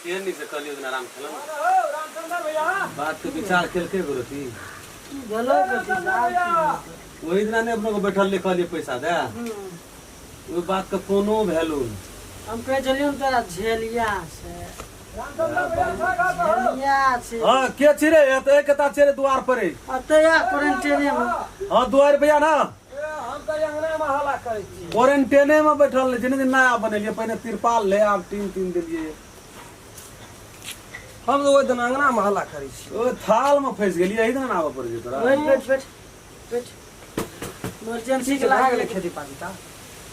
केहन नीक से कहलियो दिन आराम खेलन रामचंद्र भैया बात के विचार केलकै गोरती की भेलो कथी ओहि दिना ने अपनो के बैठल ले कहलियै पैसा दे ओहि बात के कोनो वैल्यू नहि। हम कहै छलियौ ने तोरा झेलिया छै रामचंद्र भैया झेलिया छै। हाँ के छी रे एत एक कता छै रे द्वार पर रे। अतै आ क्वारंटाइने मे। हाँ द्वार पे आ ना। हम तऽ अंगना में हल्ला करै छी। क्वारंटाइने में बैठल रहे छै, नया बनेलियै पहिने तिरपाल ले आब टीन तीन देलियै। हम तऽ ओहि दिन अंगना में हल्ला करै छी। ओ थाल में फंसि गेलियै एहि दिन आबऽ पड़ै छै तोरा। बैठ बैठ बैठ बैठ इमरजेंसी के भए लागल गेलै खेती पाती तऽ।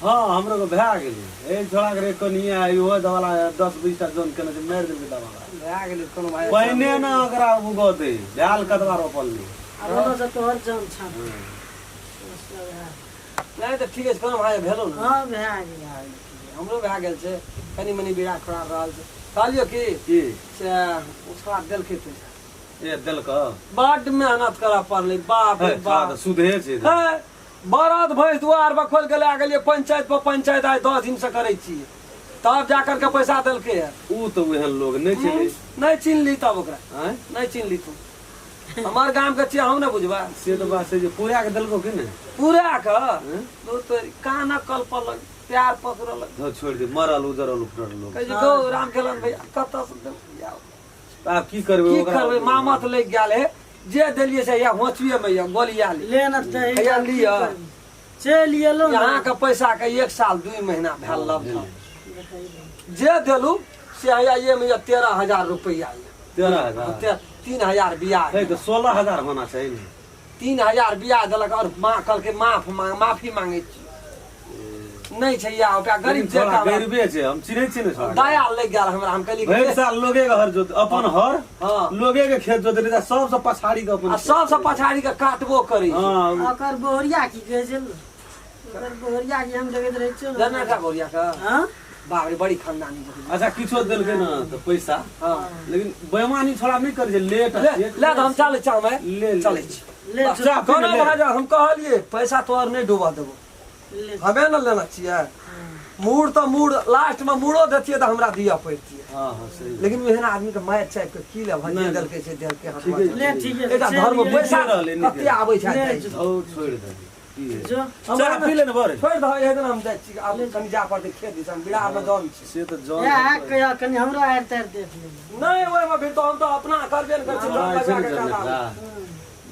हाँ हमरो के भए गेलै। एक छोड़ा के रे कनिया इहो दवाला 10-20 टा जोन केने छै मारि देलकै दवाला। भए गेलै कोनो भाई पहिने ने ओकरा उगऽ दे भेल कतबा रोपल नहि। आब ओनो से तोहर जान छान। नहि तऽ ठीक अछि कोनो भाई भेलो ने। हाँ भए गेलै। हमरो भए गेल छै कनि मनि बीड़ा खोड़ा रहल छै। कहलियो की की से ओ छोड़ा देलकै पैसा। ए देलक बड मेहनत करऽ पड़लै बाप रे बाप। सुधे छै। है बरद भैंस दुआर पर खोल के लए गेलियै पंचायत पर पंचायत आइ 10 दिन से करै छियै तब जा करके पैसा देलकै है। ऊ तऽ ओहन लोग नहि छलै। नहि चिन्हली तब ओकरा। आँय? नहि चिन्हली तू हमार गाम के छियै हम नहि बुझबै। से तऽ बात छै जे पूरा के देलको कि नहि? पूरा के तो कान कलपलक प्यार पसरलक। धो छोड़ि दे मरल उजरल उपरल लोग। कहै छै गौ राम खेलन भैया कतऽ से देलकै? आब की करबै की करबै मामत लागि गेल हे जे देलियै से या होचुए में या गोलिया ले ले न तऽ हैया लिअ। चलि एलहुँ ने। यहाँ के पैसा के 1 साल 2 महीना भेल लगभग। जे देलू से हैया ये में 13,000 रुपया ये। 13,000? 3,000 ब्याज। है तऽ 16,000 होना चाही ने। 3,000 ब्याज देलक और माँ कहलकै माफ मांग माफी मांगे छी। नहि छै या ओकरा गरीब लेकिन थोड़ा जेकाँ गरीबे छै हम चिन्है छियै ने छोड़ा। दया लागि गेल हमरा हम कहलियै भरि साल लोगे के हर जोत अपन हर हाँ। लोगे के खेत जोतै रहै सबसँ पछाड़ी के अपन आ सबसँ पछाड़ी के काटबो करै छै। हाँ ओकर बोहरिया की कहै छै ने? ओकर बोहरिया की हम देखैत रहै छियौ ने। जनता का बोहरिया के हाँ? बाप रे बड़ी खानदानी छै। अच्छा किछो देलकै ने तऽ पैसा हाँ लेकिन बेमानी छोड़ा नहि करै छै लेट ले ले तऽ हम चलै छी हमे ले ले। चलै छी। ले जो चाह पी कोनो ले। महाजन हम कहलियै पैसा तोहर नहि डूबऽ देबो ले हमे ने लेना छियै। मूड़ तऽ मूड़ लास्ट में मूड़ो देतियै तऽ हमरा दिअ पड़तियै। हाँ हाँ सही। लेकिन एहन आदमी के मारि चापि के की लेब जे नहि। देलकै से देलकै हाथ ठीके में। ले ठीक है एकटा धर्म चलि पैसा रहलै, नीके। कते आबै छै ले जाइ छै। धौ छोड़ि देली की है? जो चाह पी ले ने बड़े। छोड़ि दहो एहि दिन हम जाइ छी आब कनि जा पड़तै खेत दिस हम बिरार में जन छी। से तऽ जन ए कहिया कनि हमरो आरि तारि देख लेबै। नहि ओहिमे फिर तऽ हम तऽ अपना करबे ने करै छी हाँ, जन छै लगा ने के जन काज आबै। एकरा।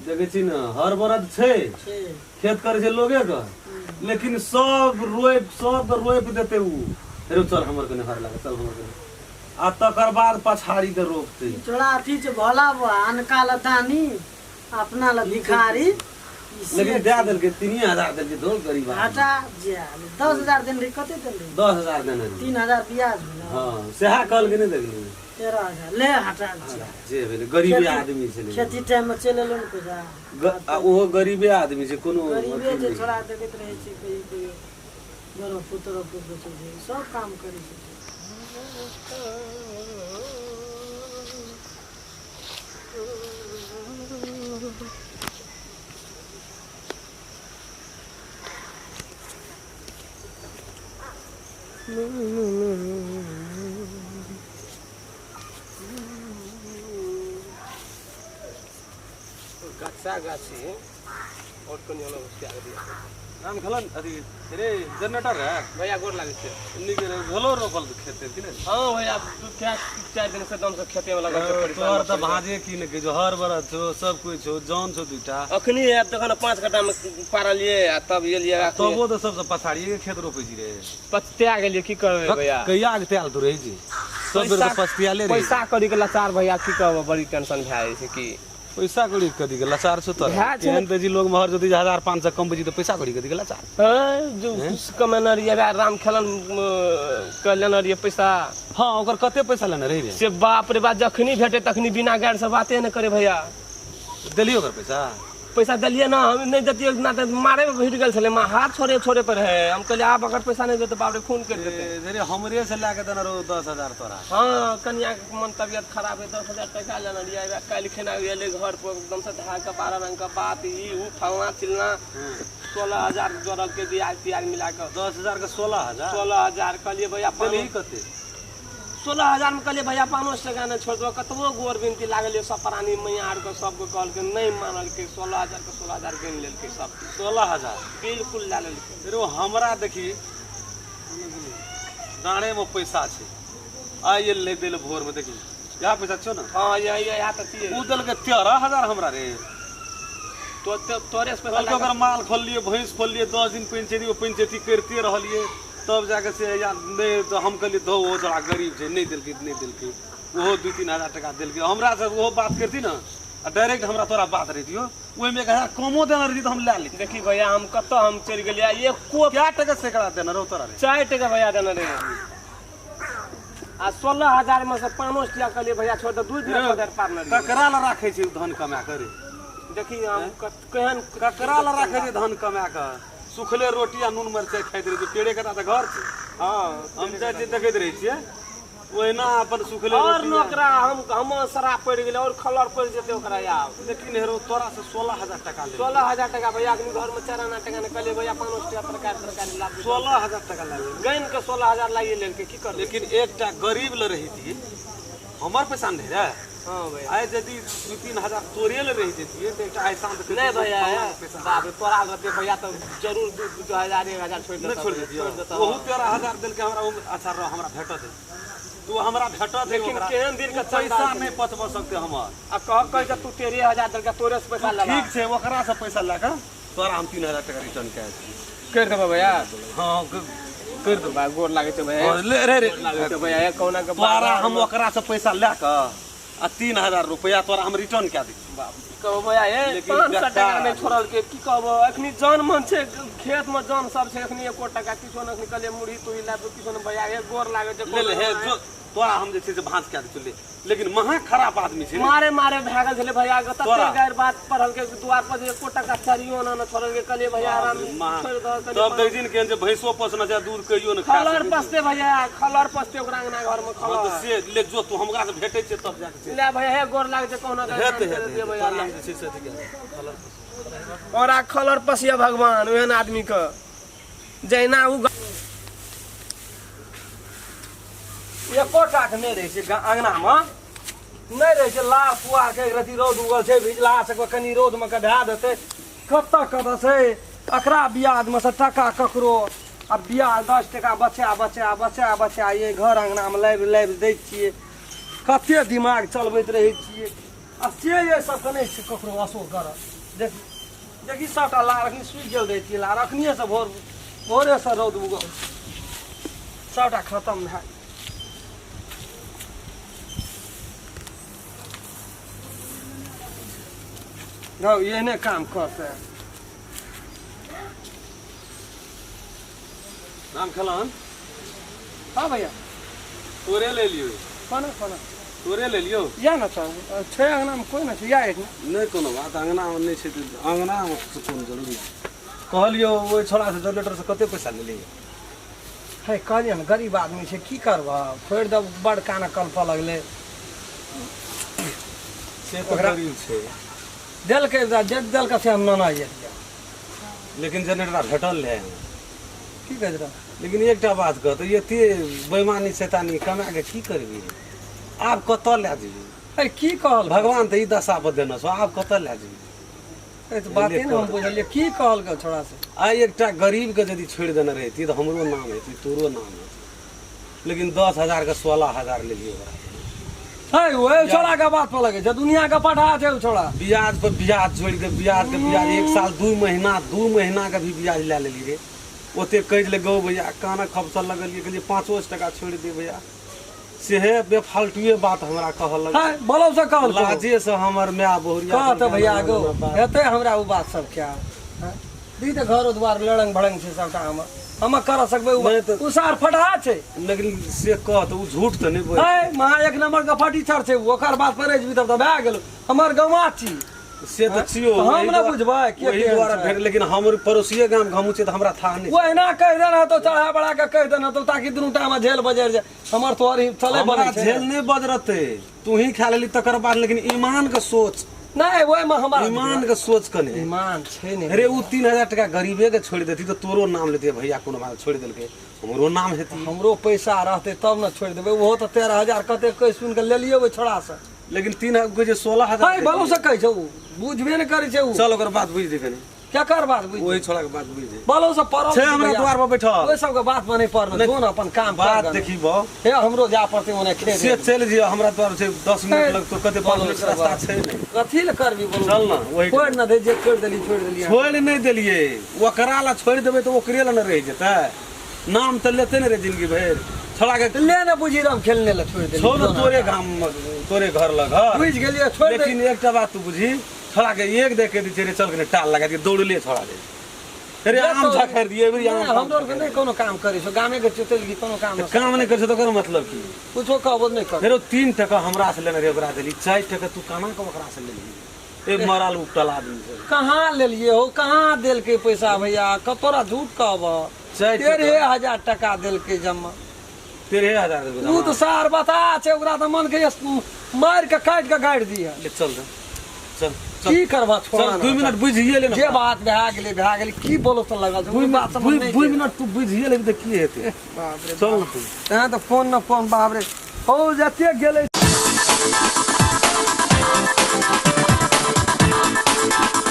देखै छी ने हर बरद छै छै। खेत करै छै लोगे के लेकिन सब रोपि सब के रोपि देतै ऊ रे चल हमर कने हर लागे चल हमर कने आ तकर बाद पछाड़ी के रोपतै। ई थोड़ा अथी छै भोला बुआ अनका लए दानी अपना लए भिखारी। ई से लेकिन दए देलकै 3,000 देलकै धो गरीब आदमी। हटा जे 10,000 देने रही कते देने रही? 10,000 देने रही। 3,000 ब्याज भेलै। हाँ सएह कहलकै नहि देखली। 13,000 ले हटा जे। जे भेलै गरीबे आदमी छलै। खेती टाइम में चलि एलौ ने पैसा। आ ओहो गरीबे आदमी छै कोनो गरीबे अथी छै नहि। छोड़ा देखैत रहै छै कहियो कहियो बरफो तरफो बेचै छै सब काम करै छै। गाछा गाछी और कनि अलग त्याग दिया। राम खलन अथी रे जनरेटर है भैया गोर लागै छै। नीक रे भेलो रोपल खेत कि नहि? हाँ भैया 2-4 दिन से एकदम से खेते में लगल छै परेशान। तोहर तऽ भाजे की ने जो हर बरद छौ सब कुछ छौ जन छौ दुईटा। अखनी आब तखन 5 कट्टा में पारलियै आ तब एलियै अखनी। तबो तऽ सबसँ पछाड़िए के खेत रोपै छी रे। पछतिया गेलियै की करबै भैया। कहिया के त्याल तू रहै छी? सब बेर तऽ पछतियाले रहै। पैसा कौड़ी के लाचार भैया की कहब बड़ी टेंशन भए जाइ छै की। पैसा कौड़ी कथी के लाचार छौ तोरा? भए छै। केहन तऽ जी लोग महर जोती 1500 कम बजी तऽ पैसा कौड़ी कथी के लाचार? हँ, जो कमेने रहियै राम खेलन के लेने रहियै पैसा। हाँ ओकर कते पैसा लेने रही रे? से बाप रे बाप जखनी भेटे तखनी बिना गारि से बाते नहि करे भैया। देलियै ओकर पैसा? पैसा देलियै ना हम नहि देतियै ना तऽ मारे में भिड़ गेल छलै माँ हाथ छोड़े छोड़े पर है। हम कहलियै आब अगर पैसा नहि देतै तऽ बाप रे खून करि देतै। रे हमरे से लए के देने रहो 10,000 तोरा। हाँ कनिया के मन तबियत खराब है 10,000 टका लेने रहियै काल्हि खेना एलै घर पर एकदम से धार के 12 रंग के बात ई ऊ फलना चिलना 16,000 जोड़ल के ब्याज तियाज मिला के 10,000 के 16,000? 16,000 कहलियै भैया देलही कते? 16,000 में कहलिए भैया 500 टका नहि छोड़ देबो, कतबो गोर बिनती लागल सब प्राणी मैया आरके सबके कहलकै, नहि मानलकै। 16,000 के 16,000 गिन लेलकै सब। 16,000 बिल्कुल लए लेलकै। रो हमरा देखी दाणे में पैसा छै, आइ एलै देल भोर में, देखी यहाँ पैसा छौ ना? हाँ, यह तऽ छियै। उ देलकै 13,000 हमरा रे। तो तोरे से पैसा कहलकै ओकर माल खोललियै, भैंस खोललियै, 10 दिन पंचायती पंचायती करिते रहलियै, तब जाके से या नहि तऽ हम कहलियै धौ ओ छोड़ा गरीब छै, नहि देलकै नहि देलकै। ओहो 2-3 हजार टका देलकै हमरा से। ओहो बात करती ने आ डायरेक्ट हमरा तोरा बात रहितियो, ओहिमे 1,000 कमो देने रहिती तऽ हम लए लेती। देखी भैया, हम कतऽ हम चलि गेलियै एको क्या टका सैकड़ा देने रहो तोरा रे? 4 टका भैया देने रहे, आ 16,000 में से 500 टका कहलियै भैया छोड़ दे, 2 दिन छोड़ पार नहि। ककरा लए राखै छै धन कमा के रे? देखी हम केहन ककरा लए राखै छै धन कमा के? सुखले रोटी आ नून मरचाइ खाइत रहै छै, पेड़े कटा तऽ घर छै। हाँ, हम जाइ छियै देखैत रहै छियै ओहिना अपन सुखले और रोटी। न ओकरा हम शराब पड़ि गेलै और खलर पड़ि जेतै ओकरा आब। लेकिन हेरो तोरा से 16,000 टका ले। 16,000 टका भैया, अखनी घर में 4 आना टका नहि। कहलियै भैया 500 टका तरकारी तरकारी लाभ। 16,000 टका लए लेलकै। गैन के 16,000 लाइए लेलकै, की करबै? लेकिन एकटा गरीब लए रहितियै, हमर पैसा नहि रहै। हाँ भैया। आइ यदि 2-3 हजार तोरे लए रहि जैतियै तऽ एकटा एहसान तऽ नहीं भैया, पैसा बाप रे, तोरा रहते भैया तऽ जरूर 2,000 1,000 छोड़ि नहि देतौ। छोड़ि देतियै। छोड़ि देतौ। ओहू 13,000 देलकै हमरा। अच्छा रह, हमरा भेटत तू, हमरा भेटत। लेकिन केहन दिन के पैसा चंदा नहि पचबऽ सकतै हमर। आ कह कह के तू 13,000 देलकै, तोरे से पैसा लेबा। ठीक छै, ओकरा से पैसा लए कऽ तोरा हम 3,000 टका रिटर्न कए दै। करि देबो भैया? हँ, करि देबो। बा गोर लागै छै भैया। ले रे रे। गोर लागै छै भैया, कहुना के तोरा हम ओकरा से पैसा लए कऽ आ 3,000 रुपया तोरा हम रिटर्न कए दै छी। बाप, की कहबो भैया, ए लेकिन 500 टका बेकार। नहि छोड़लकै, की कहबो। अखनी जन मन छै, खेत में जन सब छै, अखनी एको टका किछो नहि। अखनी कहलियै मुरही तुरही लाबि किछो नहि। भैया हे, गोर लागै छै। ले ले हे जो, तोरा हम जे छै से भाँज कए दै छी ले। लेकिन महा खराब आदमी छै रे। मारे मारे भए गेल छलै भैया के, तते तोरा? गारि बात पढ़लकै दुआर पर जे एको टका चारियो आना नहि छोड़लकै। कहलियै भैया आराम छोड़ि दह। तब देखै छी ने केहन जे भैंसो पोसना छै, दूध कहियो ने खा खलर सकै छै। पसते भैया, खलर पसते ओकरा अंगना घर में। हँ खलर तऽ से ले जो तू, हमरा से भेटै छै तब जाके छै। ले भैया हे, गोर लागै छै, कहुना के हेतै दियै हेतै भैया। तोरा हम जे छै से अथी कए देब। खलर ओकरा खलर पसिया भगवान ओहन आदमी के जहिना उ एको टाक नहि रहै छै अङ्गनामे नहि रहै छै। लार पुआर के एक रति रौद उगल छै, भिजला से कनि रौदमे के धए देतै। कतऽ कतऽ छै एकरा बियाजमे से टका ककरो? आ बियाज 10 टका बचा बचा बचा बचा ये घर अङ्गनामे लाबि लाबि दै छियै। कते दिमाग चलबैत रहै छियै आ से ये सबके नहि छै ककरो असो करऽ। देखी देखी, सबटा लार अखनी सुखि गेल रहै छियै। लार अखनिएसँ भोर भोरेसँ रौद उगल, सबटा खतम भए गेल। हौ, एहने काम करतै। नाम खेलहन। हाँ भैया। तोरे ले लियौ। कोना कोना? तोरे ले लियौ। या ने छै छै अङ्गनामे कोइ नहि छै, या एक नहि कोनो बात, अङ्गनामे नहि छै तऽ अङ्गनामे कोन जरूरी छै? कहलियौ ओहि छोड़ासँ जनरेटर से कते पैसा लेलियै? है, कहलियै ने गरीब आदमी छै, की करबह, छोड़ि दब। बड़ काना कलपऽ लगलै। से तऽ गरीब छै। देलकै, जे देलकै से हम नाना एलियै। लेकिन जनरेटर भेटल रहै। की कहै छै? लेकिन एकटा बात कह तऽ, एते बेईमानी शैतानी कमा के की करबी? आब कतऽ लए जेबी? है, की कहल? भगवान तऽ ई दशा पर देने छौ, आब कतऽ लए जेबी? तऽ बाते ने हम बुझलियै, की कहलकै छोड़ा से? आइ एकटा गरीबके यदि छोड़ि देने रहिती तऽ हमरो नाम हेती, तोरो नाम हेती। लेकिन 10,000 के 16,000 लेलियै ओकरा। है, ओहि छोड़ा के बात पर लगै छै, दुनिया के पढ़ा छै ओ छोड़ा। ब्याज पर ब्याज जोड़ि के, ब्याज के ब्याज, 1 साल 2 महीना, 2 महीना के भी ब्याज लए लेलियै रे। ओते कहि देले गौ भैया, कान खपसऽ लगलियै, कहलियै 500 टका छोड़ि दे भैया, सेहे बेफालतुए बात हमरा कहऽ लगल। है, बोलो से कहल। लाजे से हमर माय बहुरिया। कह तऽ भैया गो, हेतै हमरा ओ बात सब क्या दी तऽ घरो द्वार लड़ंग भड़ंग छै सबटा। हमर हम कर सकबै नहि तऽ- ओ सार फटहा छै। लेकिन से कह तऽ, ओ झूठ तऽ नहि बोल। है, महा एक नंबर के फटीचर छै ओ। ओकर बात पर रहि जेबही तब तऽ भए गेल, हमर गौवा छी। से तऽ छियौ। तऽ हम ओहि नहि बुझबै के ओहि केहन दुआरे छै। भेट, लेकिन हमर पड़ोसिए गाम घमू छै तऽ हमरा था नहि। ओ एना कहि देना तो चढ़ा बढ़ा के कहि देना तो, ताकि दुनू टा में झेल बजरि जाय, हमर तोहर ही चले हमरा बनै छै। झेल नहि बजरतै, तू ही खा लेली तकर बाद, लेकिन ईमान के सोच। नहि, ओहिमे हमरा ईमान के सोच कने। ईमान छै ने। अरे, ओ 3,000 टका गरीबे के छोड़ि देती तऽ तोरो नाम लेती, भैया कोनो बात छोड़ि देलकै। हमरो नाम हेती। हमरो पैसा रहतै तब ने छोड़ि देबै। ओहो तऽ 13,000 कते कहि सुनि कऽ लेलियै ओहि छोड़ासँ। लेकिन तीन कहै छै 16,000। है भलो से कहै छै, ओ बुझबे नहि करै छै ओ। चल ओकर बात बुझि दे कनी। केकर बात बुझ? ओहि छोड़ा के बात बुझि दे। भलो से पड़ल छै हमरा द्वार पर बैठल। ओहि सबके बात पर नहि पड़ल, जो ने अपन काम बात देखी बा। हे हमरो जा पड़तै ओने खेत। से चलि जियो, हमरा द्वार छै 10 मिनट लगतो, कते 5 मिनट रास्ता छै नहि। कथी लए करबी बोलू? चल ना ओहि छोड़ि न दे, जे छोड़ि देली छोड़ि देली। छोड़ि नहि देलियै, ओकरा ला छोड़ि देबै तऽ ओकरे ला ने रहि जेतै, नाम तऽ लेते ने रे जिंदगी भरि छोड़ा के। ले ने बुझी राम खेलने ला छोड़ि देली। छौ ने तोरे गाम तोरे घर लग घर। बुझि गेलियै छोड़ि लेकिन एकटा बात तू बुझी, छोड़ा के एक देख के दै छै रे चल कने टाल लगा दिए, दौड़ले छोड़ा दे अरे आम झखरि दिए एबरी आम। हमरो आरके नहि कोनो काम करै छौ, गामे के चुतल की कोनो काम काम नहि करै छौ तऽ ओकर मतलब की? कुछो कहबो नहि कर। फेरो 3 टका हमरा से लेने रहे ओकरा देली, 4 टका तू केना के ओकरा से लेली? ए मरल उपटल आदमी से कहाँ लेलिए हो? कहाँ देलकै पैसा भैया? कतोरा झूठ कहब? 13,000 टका देलकै जमा। 13,000 देलकै? ओ तऽ सार बता छै, ओकरा तऽ मन के मारि के काटि के गाड़ि दिहे। ले चल रे, चल की करबा छोड़ा। 2 मिनट बुझिए ले, जे बात भए गेलै भए गेलै, की बोलो तऽ लगल छै बात समझ 2 मिनट तू बुझिए लेबी तऽ की हेतै? बाप रे चल तू तैं तऽ फोन न फोन, बाप रे हौ जते गेलै।